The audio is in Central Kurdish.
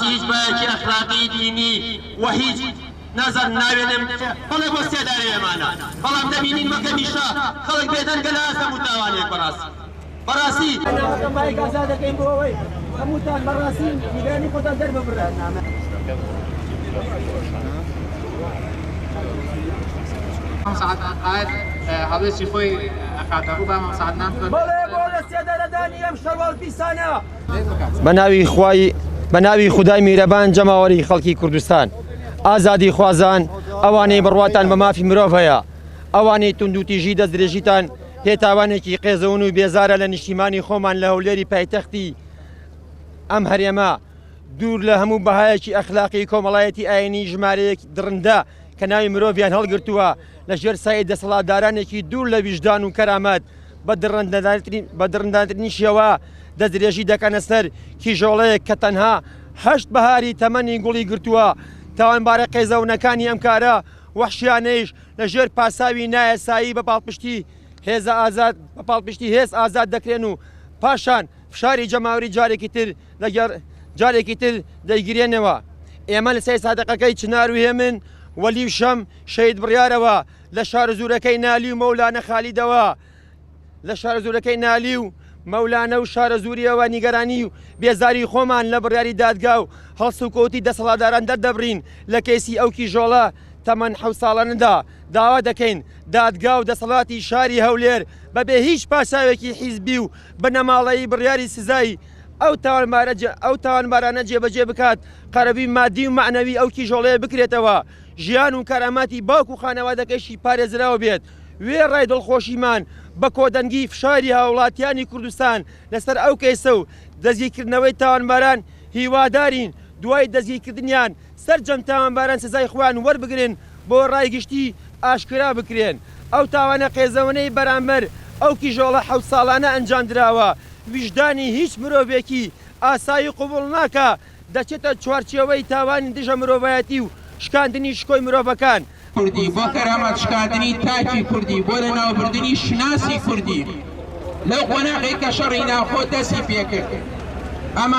هیچ بایەکی ئەخلاقی دینی و هیچ نەزەر ناوێنم بەڵێ بۆ سێدارەیەمانە بەڵام دەبینین وەک هەمیشە خەڵک بێدەنگە لە ئاست هەموو تاوانێک بەڕاستی بەڕاستی. نامەکە مایک ئازاد دەکەین بۆ ئەوەی هەمووتان بەڕاستی نیگەرانی خۆتان دەرببڕن. هەڵوێستی خۆی ئەخاتە ڕوو با مامۆستا عەدنان بڵێ. بەڵێ بۆ لە سێدارەدانی ئەم شەرواڵ پیسانە. بە ناوی خوای بە ناوی خودای میرەبان جەماوەری خەڵکی کوردستان ئازادی خوازان ئەوانەی بڕواتان بە مافی مرۆڤ هەیە ئەوانەی توندوتیژی دەستدرێژیتان پێ تاوانێکی قێزەون و بێزارە لە نیشتیمانی خۆمان لە هەولێری پایتەختی ئەم هەرێمە دوور لە هەموو بەهایەکی ئەخلاقی کۆمەڵایەتی ئاینی ژمارەیەک دڕندە کە ناوی مرۆڤیان هەڵگرتووە لە ژێر سایەی دەسەڵاتدارانێکی دوور لە ویژدان و کەرامەت بە دڕندانترین شێوە دەستدرێژی دەکەنە سەر کیژۆڵەیەک کە تەنها هەشت بەهاری تەمەنی گوڵی گرتووە. تاوانبارە قێزەونەکانی ئەم کارە وەحشیانەیش لە ژێر پاساوی نایاسایی بە پاڵپشتی هێزە ئازاد بە پاڵپشتی هێز ئازاد دەکرێن و پاشان فشاری جەماوەری جارێکی تر لەگەڵ جارێکی تر دەیگرێنەوە. ئێمە لە سای سادقەکەی چنار و هێمن وەلی و شەم شەهید بڕیارەوە لە شارەزوورەکەی نالی و مەولانە خالیدەوە لە شارەزوورەکەی نالی و مەولانە و شارەزووریەوە نیگەرانی و بێزاری خۆمان لە بڕیاری دادگا و هەڵسوکەوتی دەسەڵاتداران دەردەبڕین لە کەیسی ئەو کیژۆڵە تەمەن حەوت ساڵانەدا داوا دەکەین دادگا و دەسەڵاتی شاری هەولێر بەبێ هیچ پاساوێکی حیزبی و بنەماڵەیی بڕیاری سزای ئەو تاوانبارە ئەو تاوانبارانە جێبەجێ بکات قەرەبووی مادی و مەعنەوی ئەو کیژۆڵەیە بکرێتەوە ژیان و کەراماتی باوک و خانەوادەکەیشی پارێزراو بێت وێڕای دڵخۆشیمان بە کۆدەنگی فشاری هاوڵاتیانی کوردستان لەسەر ئەو کەیسە و دەستگیرکردنەوەی تاوانباران هیوادارین دوای دەستگیرکردنیان سەرجەم تاوانباران سزای خۆیان وەربگرن بۆ ڕای گشتی ئاشکرا بکرێن ئەو تاوانە قێزەونەی بەرامبەر ئەو کیژۆڵە حەوت ساڵانە ئەنجامدراوە ویژدانی هیچ مرۆڤێکی ئاسایی قبوڵ ناکا دەچێتە چوارچێوەی تاوانی دژە مرۆڤایەتی و شکاندنی شکۆی مرۆڤەکان. کوردی، بۆ کەرامەت شکاندنی تاکی کوردی، بۆ لەناوبردنی شوناسی کوردی لەو قۆناغەی کە شەڕی ناوخۆ دەستی پێکرد، ئەمانە.